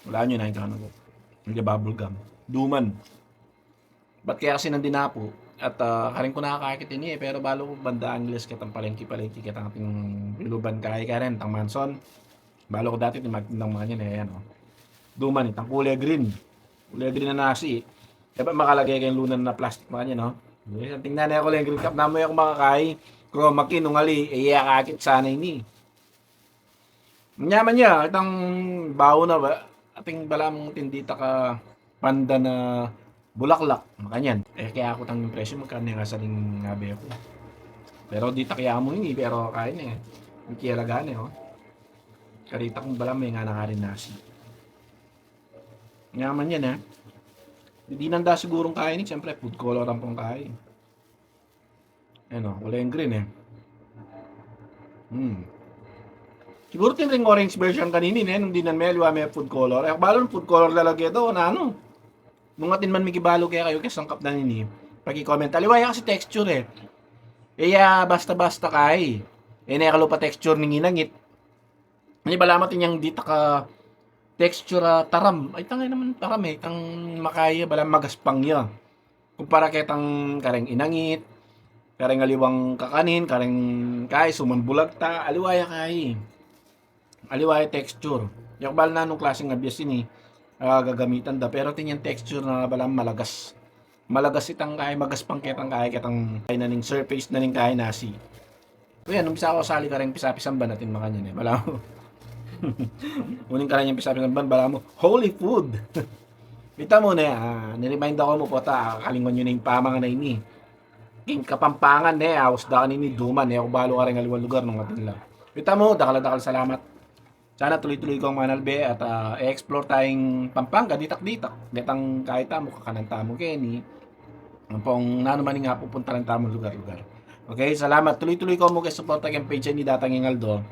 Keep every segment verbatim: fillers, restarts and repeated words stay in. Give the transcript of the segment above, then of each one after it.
Wala nyo na yung kano ko. Hindi bubble gum. Duman. Ba't kaya kasi nandin na po? At ah, karin ko nakakakit ini eh, pero balo ko banda Angeles kitang palengke-palengke kitang ating biluban kaya karin, tang Manson. Balo ko dati, timagtindang mga yan eh, yan o. Duman, itang kulay green. Kulay green na nasi. Kaya ba makalagay kayong lunan na plastic mga yan, no? Yes, ang tingnan na ako lang, green cup na mo yung makakai. Chroma key, nung ali, eh, iya kakit sana ini. Nyaman niya, itang bawo na ba? Ating bala mong tindita ka panda na bulaklak, makanyan. Eh, kaya ako tang presyo, magkano nga sa ling ngabe ako. Pero di takya mo ini, pero kain eh. Ang kiyalagaan eh, oh. Karita kong bala may nga nakarin nasi. Nyaman yan eh. Hindi nanda sigurong kain eh, siyempre food color ang pong kain. Ayan o, kulay green eh. Hmm. Siguro tin ring orange version kanini, ne? Nung dinan me, aliwa me food color. Eh, balo ng food color lalagay ito, na ano? Nung atin man mikibalu kaya kayo, kaya sangkap na nini. Pag-i-comment. Aliwa ya kasi texture eh. Iya, basta-basta kay. Eh, nekalupa texture ning inangit. Ini bala matin yang di taka texture ah, taram. Ay, tangay naman taram eh. Tang makaya, bala magaspang ya. Kumpara ketang kareng inangit, kareng aliwang kakanin, kareng kay, suman bulagta, aliwa ya kay. Aliwa ya texture. Yakbal na nung klaseng abias ini, ah, gagamitan da. Pero tin yang texture na bala malagas. Malagas itang kay, magaspang ketang kay, ketang kay na ning surface na ning kay nasi. Kuya, nung bisa ako sali kareng pisapisan ban atin makanyan eh. Bala mo. Uning kareng pisapisan ban, bala mo. Holy food! Kita mo na, ah, niremind ako mo po ta, ah, kalingon nyo na yung pamanga na ini. King Kapampangan ne, aus da kanini duman ne, ako balo kareng aliwang lugar nung atin la. Kita mo, dakal-dakal salamat. Sana tuloy-tuloy kong manalbe at ah, i-explore tayong Pampanga, ditak-ditak. Detang kahit tamo, kakanan tamo keni. Ang pong nanu man nga pupuntahan tamo lugar-lugar. Okay, salamat. Tuloy-tuloy ko mo kay suporta kay page ni Datang Ingaldo.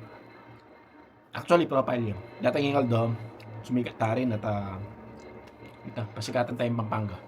Actually, profile yun. Datang Ingaldo, sumikat ta rin at ah, ito, pasikatan tayong Pampanga.